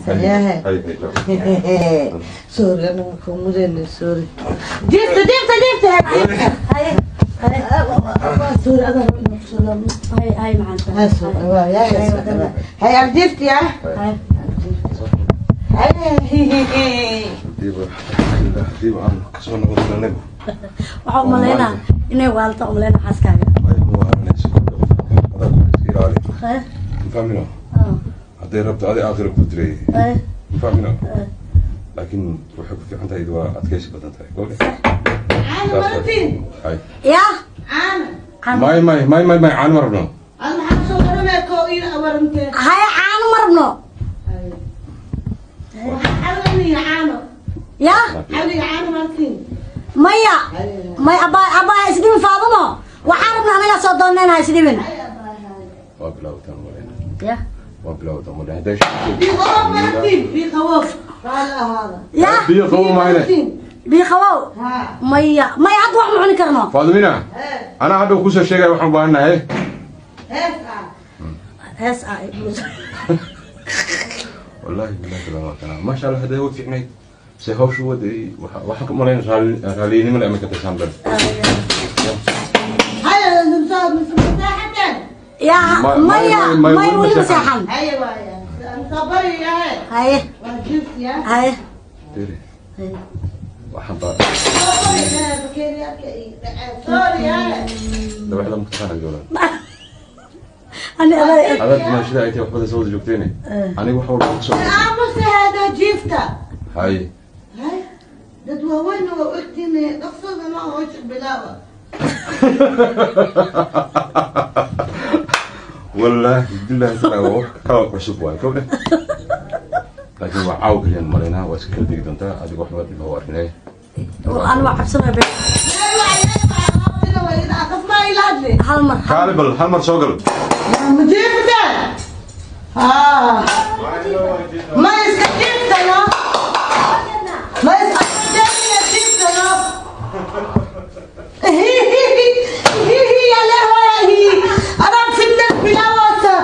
Hay hay. Sorry, aniga kumudeyna, sorry. Jiifta, jiifta, jiifta. Haye. Sorry, adaa rabo inaan ku salaamo. Haye, haye, macaanta. Hay, sorry, waa yaa hay aljiifta yaa. Haye. Hay. Hadiiba aan kasoo noqon anigu. Waxaa umalaynaa inay waalta, umalaynaa xaaskaaga. Ay ma waalanayso, adaa ku iska ilaali. Haye. Mafahmino, hadday rabto adi aakhira ku diray. Haye. Mafahmino, laakiin waxay ku fiican tahay waa adkaysi badan tahay gole. Caano maratiin? Hay. Yaa. Caano. May may may may may, caano ma rabno. Ad maxaa soo waramee koo ila awarantee? Haye, caano ma rabno. Caano, caano. Yaa. Cawliga caano maratiin? Maya may, abaa abaa isdhibin Faadumo, waxaan rabnaa anagaa soo doonayna, isdhibin. Waa bilaabataan malayna. Ya. Waa bilaabataan malayna hadday. Biyo qabow maratiin? Biyo qabow, raali ahaada. Ya. Biyo qabow mahayne. Biyo qabow. Ha. Maya maya, hadda wax ma cuni karno. Faadumina, anaa hadhow kusoo sheegaya waxaan u baahannahay. Hees ah. Hees ah. Wallahi billahi taala waa kana, maasha Allah, hadday way fiicnayd se hawshu waday. Waxaan ka malayn raallinimada ama ka tirsan bar. Haya, masaaxateen. Ya. Maya may, weli ma seexan. Haya waaya, sabariyahe. Haye. Waa jiiftiya. Haye. Tere waxaan baa Sorry yahe. Dabaxda ma taqaana joolaan. Ani adaa. Adaad maashida ay tahay waxbada soo wada joogteene, aniga wax walba kusoo. Aamusa hada, jiifta. Hay. Hay, dad waaweyn oo ogtiin, dhaqsada ma hawsha bilaaba. Wallahi billahi taala waa wax kala cusub waay kowdhe, laakiin waa caaw kaliyan malaynaa, waa iska kala degi doontaa adiga, waxba dhib ha u arkinay. Ani waa cabsanaya be. Hal mar. Kaali bal hal mar soo gal. Ma jiifta? Ha, ma iska jiiftano, ma iska jiiftano. Adaa fitna bilaawasa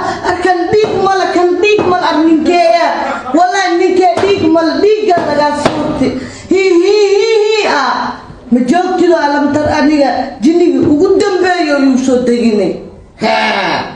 kan dhiig mala, kan dhiig mal ar ninkeeya, wallahi ninkee dhiig mal, dhiigga lagaa suurti. Hi hi hi hi, ah ma joogtido alamtar, aniga jinnigi ugu dambeeyo yuu soo deginay. Ha.